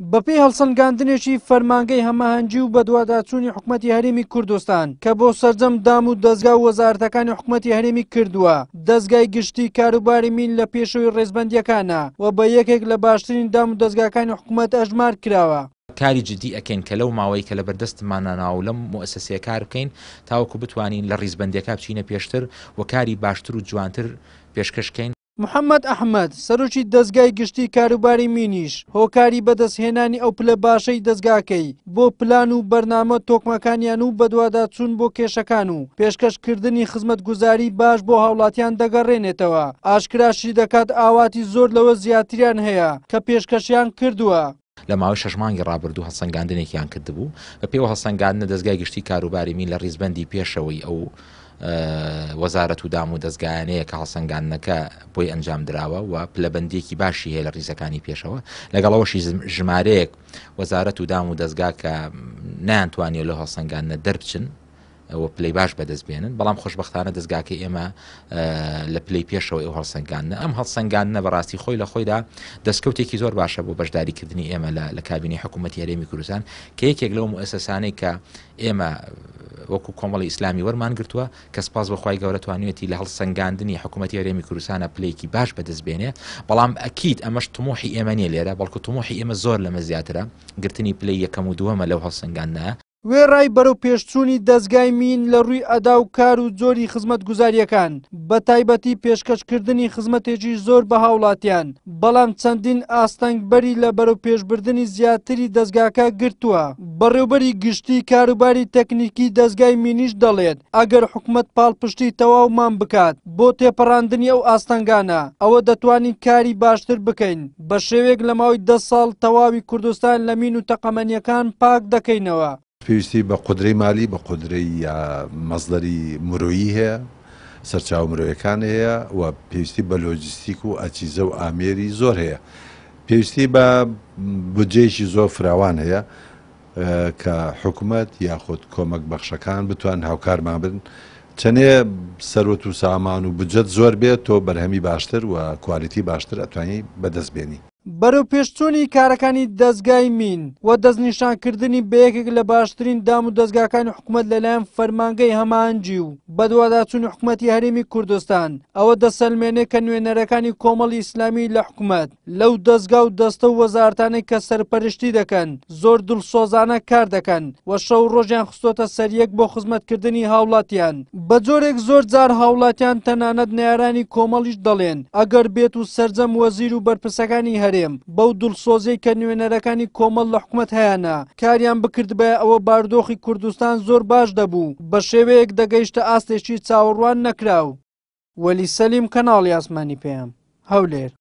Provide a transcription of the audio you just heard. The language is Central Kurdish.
بەپێی هەڵسەنگاندنێکی فەرمانگەی هەماهەنگی و بەدواداچوونی حکومەتی هەرێمی کوردستان کە بۆ سەرجەم دام و دەزگا و وەزارەتەکانی حکومەتی هەرێمی کردووە، دەزگای گشتی کاروباری مین لە پێشەوەی ڕێزبەندییەکانە و بە یەکێک لە باشترین دام و دەزگاکانی حکومەت ئەژمار کراوە. کاری جدی ئەکەین کە لەو ماوەی کە لەبەردەستمانە و لەم موئەسەسەیە کار بکەین تاوەکو بتوانین لە ڕیزبەندیەکە بچینە پێشتر و کاری باشتر و جوانتر پێشکەش کەین. محەمەد ئەحمەد، سەرۆکی دەزگای گشتی کاروباری مینیش، هۆکاری بەدەستهێنانی ئەو پلە باشەی دەزگاکەی بۆ پلان و بەرنامە تۆکمەکانیان و بەدواداچوون بۆ کێشەکان و پێشکەشکردنی خزمەتگوزاری باش بۆ هاوڵاتیان دەگەڕێنێتەوە، ئاشکراشی دەکات ئاواتی زۆر لەوە زیاتریان هەیە کە پێشکەشیان کردووە. لە ماوەی شەش مانگی ڕابردوو هەڵسەنگاندنێکیان کردبوو، بەپێی ئەو هەڵسەنگاندنە دەزگای گشتی کاروباری مین لە ڕیزبەندی پێشەوەی ئەو وەزارەت و دام و دەزگایانەیە کە هەڵسەنگاندنەکە بۆی ئەنجام دراوە و پلەبەندیەکی باشی هەیە لە ڕیزەکانی پێشەوە، لەگەڵ ئەوەشی ژمارەیەک وەزارەت و دام و دەزگا کە نەیانتوانیوە لەو هەڵسەنگاندنە دەربچن و پلەی باش بەدەست بێنن، بەڵام خۆشبەختانە دەزگاکەی ئێمە لە پلەی پێشەوەی ئەو هەڵسەنگاندنە. ئەم هەڵسەنگاندنە بەڕاستی خۆی لە خۆیدا دەستکەوتێکی زۆر باشە بۆ بەشداریکردنی ئێمە لە کابینەی حکوومەتی هەرێمی کوردستان کە یەکێک لەو موئەسەسانەی کە ئێمە وەکو کۆمەڵی ئیسلامی وەرمان گرتووە کە سپاس بۆ خوای گەورە توانیویەتی لە هەڵسەنگاندنی حکوومەتی هەرێمی کوردستانە پلەیەکی باش بەدەست بێنێ، بەڵام ئەکید ئەمەش تموحی ئێمە نییە لێرە، بەڵکو تموحی ئێمە زۆر لەمە زیاترە، گرتنی پلەی یەکەم و دووەمە لەو هەڵسەنگاندنە. وێڕای بەرەوپێشچوونی دەزگای مین لە ڕووی ئەدا و کار و جۆری خزمەتگوزارییەکان، بەتایبەتی پێشکەشکردنی خزمەتێکی زۆر بە هاوڵاتیان، بەڵام چەندین ئاستەنگ بەری لە بەرەوپێشبردنی زیاتری دەزگاکە گرتووە. بەڕێوبەری گشتی کاروباری تەکنیکی دەزگای مینیش دەڵێت، ئەگەر حکومەت پاڵپشتی تەواومان بکات بۆ تێپەڕاندنی ئەو ئاستەنگانە، ئەوە دەتوانین کاری باشتر بکەین. بە شێوەیەک لە ماوەی دە ساڵ تەواوی کوردستان لە مین و تەقەمەنییەکان پاک دەکەینەوە. پێویستی بە قودرەی مالی، بە قودرەی مەسدەری مرۆیی هەیە، سەرچاوە مرۆیەکان هەیە و پێویستی بە لۆجستیک و ئەجهیزە و ئامێری زۆر هەیە. پێویستی بە بودجەیەکی زۆر فراوان هەیە کە حکومەت یاخود کۆمەک بەخشەکان بتوانن هاوکارمان بن. چەنێ سەروەت و سامان و بودجەت زۆر بێت تۆ بەرهەمی باشتر و کوالیتی باشتر ئەتوانی بەدەست بێنی. بەرەوپێشچوونی کارەکانی دەزگای مین و دەستنیشانکردنی بە یەکێک لە باشترین دام و دەزگاکانی حکومەت لەلایەن فەرمانگەی هەماهەنگی و بەدواداچوونی حکومەتی هەرێمی کوردستان ئەوە دەسەلمێنێ کە نوێنەرەکانی کۆمەڵی ئیسلامی لە حکومەت لەو دەزگا و دەستە و وەزارەتانەی کە سەرپەرشتی دەکەن زۆر دڵسۆزانە کار دەکەن و شەو و ڕۆژیان خستۆتە سەر یەک بۆ خزمەتکردنی هاوڵاتیان، بە جۆرێک زۆر جار هاوڵاتیان تەنانەت نەیارانی کۆمەڵیش دەڵێن ئەگەر بێت و سەرجەم وەزیر و بەرپرسەکانی هەرێم بەو دڵسۆزیەی کە نوێنەرەکانی کۆمەڵ لە حکومەت هەیانە کاریان بکردبایە ئەوە بارودۆخی کوردستان زۆر باش دەبوو بە شێوەیەک دەگەیشتە ئاستێکی چاوەڕوان نەکراو. وەلی سەلیم کەناڵی ئاسمانی پەیام، هەولێر.